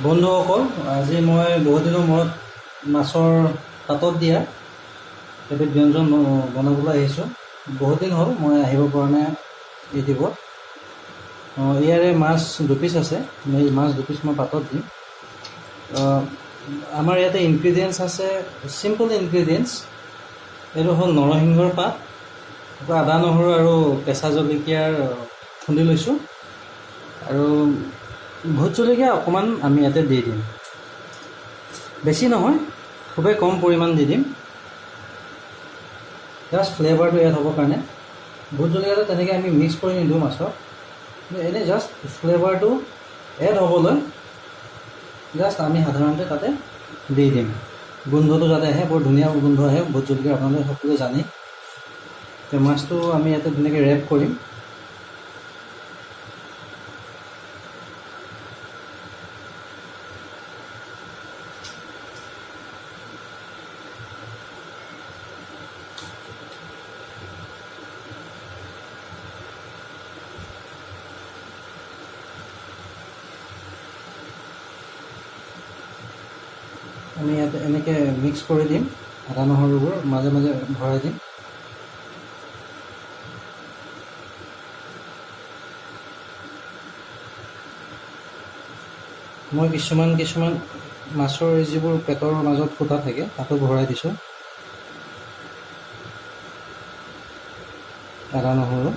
বন্ধুসকল, আজি মই বহুত দিনৰ মূৰত মাছৰ পাতত দিয়া এবিধ ব্যঞ্জন বনাবলৈ আহিছোঁ। বহুত দিন হ'ল মই আহিব পৰা নাই ইউটিউবত। ইয়াৰে মাছ দুপিচ আছে, এই মাছ দুপিচ মই পাতত দিম। আমাৰ ইয়াতে ইনগ্ৰিডিয়েণ্টছ আছে, চিম্পল ইনগ্ৰিডিয়েণ্টছ। এইটো হ'ল নৰসিংহৰ পাত, আকৌ আদা নহৰু আৰু কেঁচা জলকীয়াৰ খুন্দি লৈছোঁ, আৰু ভোট জলকীয়া অকণমান আমি ইয়াতে দি দিম, বেছি নহয়, খুবেই কম পৰিমাণ দি দিম, জাষ্ট ফ্লেভাৰটো এড হ'বৰ কাৰণে। ভোট জলকীয়াটো তেনেকৈ আমি মিক্স কৰি নিদিওঁ মাছত, এনেই জাষ্ট ফ্লেভাৰটো এড হ'বলৈ জাষ্ট আমি সাধাৰণতে তাতে দি দিম, গোন্ধটো যাতে আহে, বৰ ধুনীয়া গোন্ধ আহে ভোট জলকীয়া, আপোনালোকে সকলোৱে জানেই। মাছটো আমি ইয়াতে ধুনীয়াকৈ ৰেপ কৰিম। আমি ইয়াতে এনেকৈ মিক্স কৰি দিম, আদা নহৰুবোৰ মাজে মাজে ভৰাই দিম। মই কিছুমান কিছুমান মাছৰ যিবোৰ পেটৰ মাজত ফুটা থাকে তাতো ভৰাই দিছোঁ আদা নহৰু।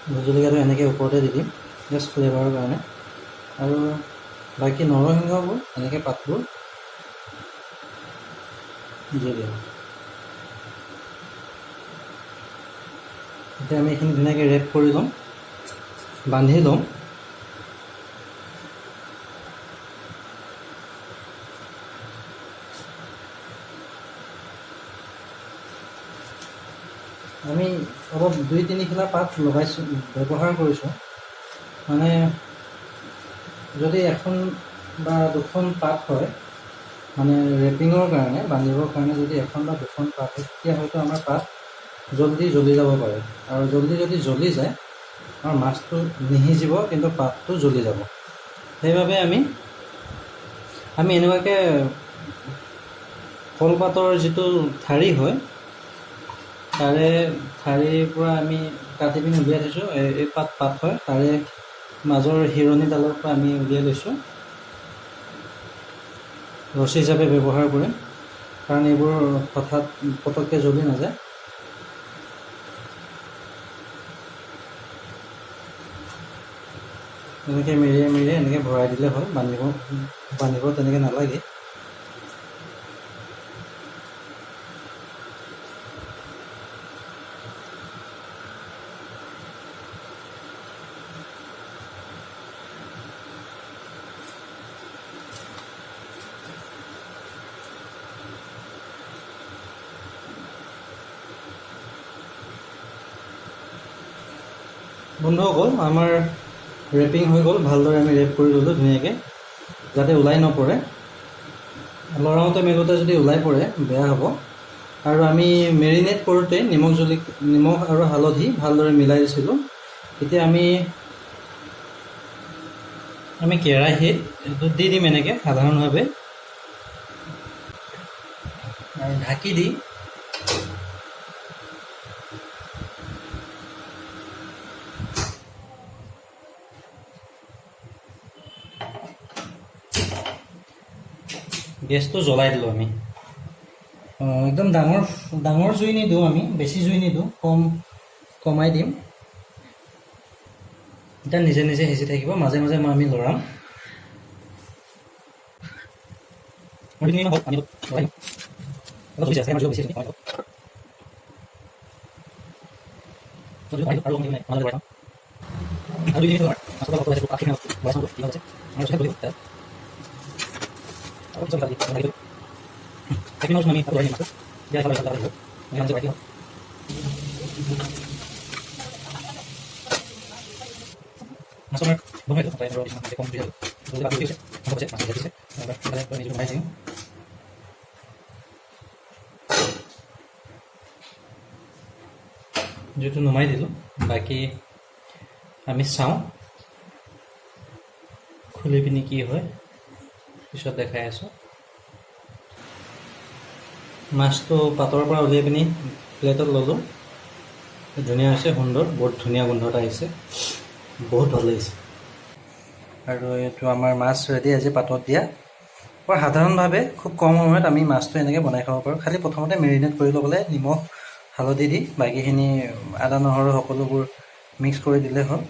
ভোট জলকীয়াটো এনেকৈ ওপৰতে দি দিম জাষ্ট ফ্লেভাৰৰ কাৰণে, আৰু বাকী নৰসিংহবোৰ এনেকৈ পাতবোৰ দি দিম। এতিয়া আমি এইখিনি ধুনীয়াকৈ ৰেপ কৰি ল'ম, বান্ধি ল'ম। আমি অলপ 2-3 খিলা পাত লগাইছোঁ, ব্যৱহাৰ কৰিছোঁ, মানে যদি এখন বা দুখন পাত হয়, মানে ৰেপিঙৰ কাৰণে, বান্ধিবৰ কাৰণে যদি এখন বা দুখন পাত হয়, তেতিয়া হয়তো আমাৰ পাত জল্দি জ্বলি যাব পাৰে, আৰু জল্দি যদি জ্বলি যায় আমাৰ মাছটো নিসিজিব, কিন্তু পাতটো জ্বলি যাব। সেইবাবে আমি আমি এনেকুৱাকৈ কলপাতৰ যিটো ঠাৰি হয়, তাৰে ঠাৰিৰ পৰা আমি কাটি পিনি উলিয়াই থৈছোঁ। এই পাত পাত হয়, তাৰে মাজৰ শিৰণিডালৰ পৰা আমি উলিয়াই লৈছোঁ, ৰছী হিচাপে ব্যৱহাৰ কৰিম, কাৰণ এইবোৰ হঠাৎ পটককৈ জ্বলি নাযায়। এনেকৈ মেৰিয়াই মেৰিয়াই এনেকৈ ভৰাই দিলে হ'ল, বান্ধিব বান্ধিব তেনেকৈ নালাগে। বন্ধুসকল, আমাৰ ৰেপিং হৈ গ'ল, ভালদৰে আমি ৰেপ কৰি ল'লোঁ ধুনীয়াকৈ, যাতে ওলাই নপৰে। লৰাওঁতে মেলোঁতে যদি ওলাই পৰে বেয়া হ'ব। আৰু আমি মেৰিনেট কৰোঁতে নিমখ আৰু হালধি ভালদৰে মিলাই দিছিলোঁ। এতিয়া আমি আমি কেৰাহীত এইটো দি দিম এনেকৈ সাধাৰণভাৱে, আৰু ঢাকি দি গেছটো জ্বলাই দিলোঁ আমি। একদম ডাঙৰ ডাঙৰ জুই নিদিওঁ আমি, বেছি জুই নিদিওঁ, কমাই দিম। এতিয়া নিজে নিজে সিজি থাকিব, মাজে মাজে মই আমি লৰাম। জুইটো নুমাই দিলোঁ। বাকী আমি চাওঁ খুলি পিনি কি হয়, পিছত দেখাই আছোঁ। মাছটো পাতৰ পৰা উলিয়াই পিনি প্লেটত ল'লোঁ। ধুনীয়া হৈছে, সুন্দৰ, বহুত ধুনীয়া গোন্ধ এটা আহিছে, বহুত ভাল লাগিছে। আৰু এইটো আমাৰ মাছ ৰেডি আজি পাতত দিয়া। বৰ সাধাৰণভাৱে খুব কম সময়ত আমি মাছটো এনেকৈ বনাই খাব পাৰোঁ। খালি প্ৰথমতে মেৰিনেট কৰি ল'বলৈ নিমখ হালধি দি বাকীখিনি আদা নহৰু সকলোবোৰ মিক্স কৰি দিলে হ'ল।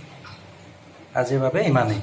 আজিৰ বাবে ইমানেই।